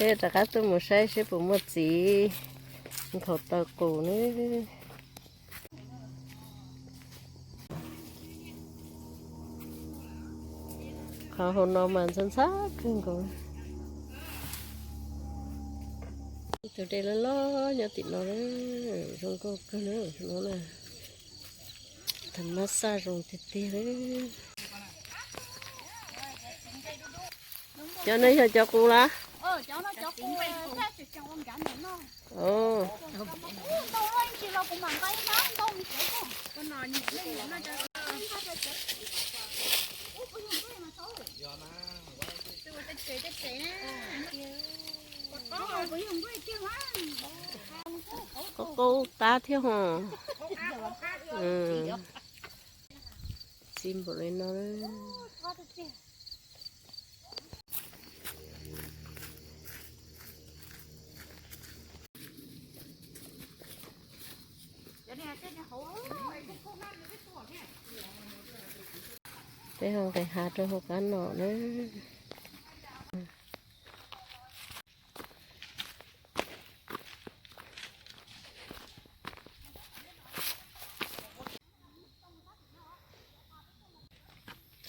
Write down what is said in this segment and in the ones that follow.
Peb rov qab tuaj mus saib seb puas muaj txiv nkhaus taw qus na. Qhov hauv no mas ntxhab ntxhab kawg nkaus. Ib tug dej loj loj nyob tim no, zoo nkauj kawg no na. Thaum mab xaj zoo tiag tiag li. Cov no yog cov qus lawm. Qub qub qab thiab ho. Txi npaum li no. Peb ho nqis hav rau hauv qab no na.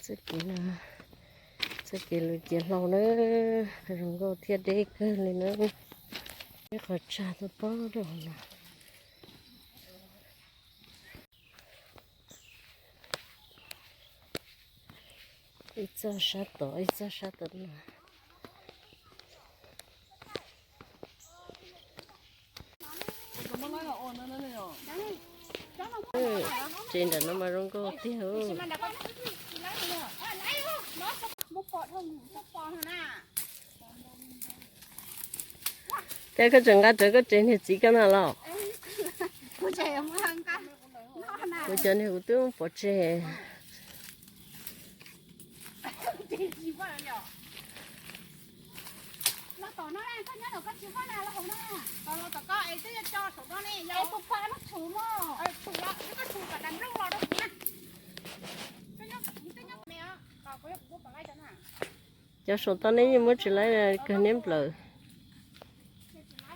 Txoj kev no, txoj kev lus ciav hlau na, zoo nkauj thiab deb kawg li na. Ib qhov tsag tuaj pob rau hauv no. Ib txoj sab tod, ib txoj sab tom no. Tsev nram no mas zoo nkauj tiag. Cas koj tseem nqa rawv koj tsev niag txiv koj na los? Kuv cov niag kuv twb pov tseg. Cov saum toj neb yeej muab tsis laib, kawg niab nplawm.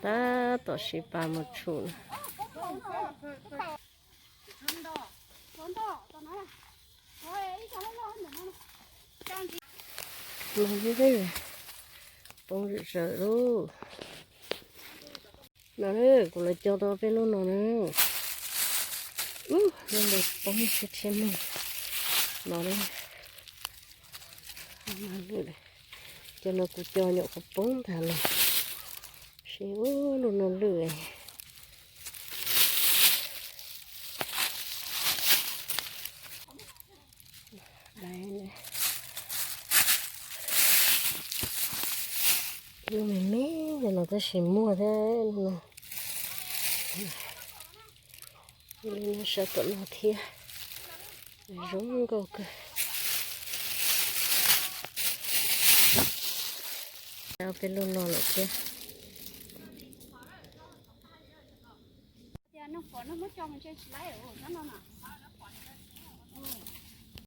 Tab tom siv pas mus tshum na. Poob zom zaws lauj. No, kuv los cog tau peb lub no na. Ub, lub no poob tshiab tshiab neeg no. Cov no kuv cog nyuam qhuav poob ntag los. Seb ub, lub no lwj. Lub me me no tab sis muaj thiab lub no. Ib lub nyob sab tom no thiab, zoo nkauj kawg. Peb lub no lawm thiab.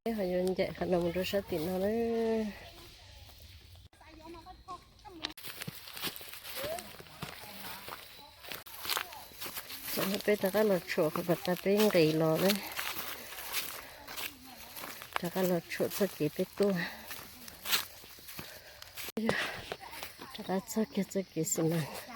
Peb ho yuav ncaim qhov no mus rau sab tim no na. Tam no peb rov qab los tshuam qhov pas tas peb nqis los na. Rov qab los tshuam txoj kev peb tuaj. Rov qab txog kiag txoj kev xi mas.